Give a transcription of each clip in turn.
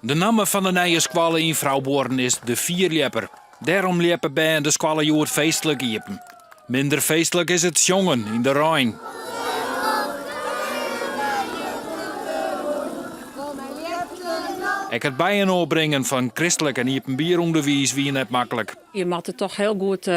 De namme fan de nije skoalle yn Froubuorren is De Fierljepper. Dêrom ljeppe bern de skoalle hjoed feestlik iepen. Minder feestlik is it sjongen yn de rein. Ek it byinoar bringen fan kristlik en iepenbier ûnderwiis wie net maklik. Je moatte toch hiel goed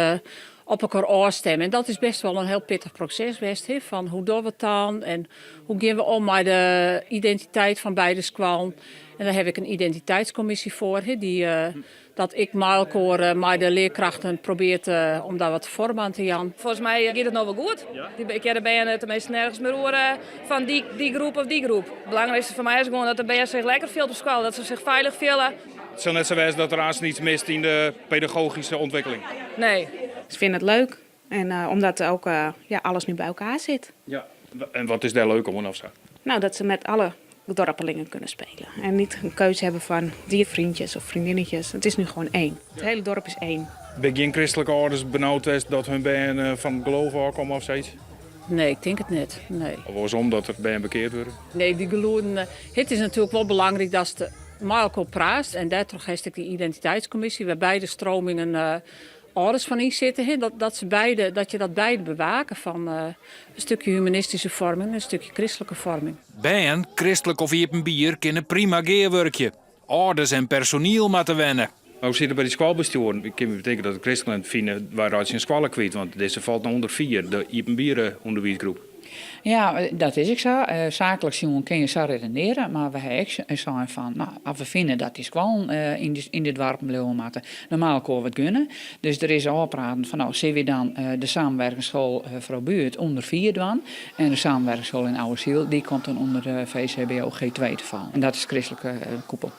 op elkoar ôfstimme en dat is best wol in hiel pittich proses west, fan hoe dogge we it dan en hoe gean we om mei de identiteit fan beide skoallen. En dêr haw ik in identiteitskommisje foar, dy't dat ek mei elkoar mei de learkrachten probeart om daar wat foarm oan te jaan. Folgens my giet it no wol goed. Ik hear de bern teminsten nergens mear oer fan dy groep of dy groep. It belangrykste foar my is gewoan dat de bern sich lekker fielt op skoalle, dat se sich feilich fiele. It sil net sa wêze dat der aanst iets mist yn de pedagogyske ûntwikkeling? Nee. Ze vinden het leuk en omdat ook ja, alles nu bij elkaar zit. Ja, en wat is dêr leuk oan ofsa? Nou, dat ze met alle dorpelingen kunnen spelen. En niet een keuze hebben van die vriendjes of vriendinnetjes. Het is nu gewoon één. Het hele dorp is één. Binne gjin kristlike âlders benaud west dat hun bern fan it geloof ôfkomme of sayts? Nee, ik tink it net. Nee. Of oarsom, dat der bern bekeard wurde? Nee, dy gelûden. It is natuerlik wol belangryk datst mei elkoar praatst en dêrtroch hast ek dy identiteitskommisje wêr beide stromingen âlders fan yn sitte. Dat, dat, se beide, dat je dat beide bewake fan in stikje humanistyske foarming en in stikje kristlike foarming. Bern, kristlik of iepenbier, kinne prima gearwurkje. Âlders en personiel moatte wenne. Mar hoe sit it by dy skoalbestjoeren? Ik kin my betinke dat de kristenen fine, wy reitsje in skoalle kwyt, want dizze falt no ûnder fier, de iepenbiere ûnderwiisgroep. Ja, dat is ek sa. Saaklik sjoen kinne je sa redenearje, mar we ha ek sein fan, no, as we fine dat dy skoallen yn de doarpen bliuwe moatte, dan moat elkoar wat gunne. Dus der is ôfpraten fan, no, sille we dan de samenwerkingsschool Froubuert ûnder fier dwaan en de samenwerkingsschool yn Ouwesyl, dy komt dan ûnder de VCBO G2 te fallen. En dat is kristlike koepel.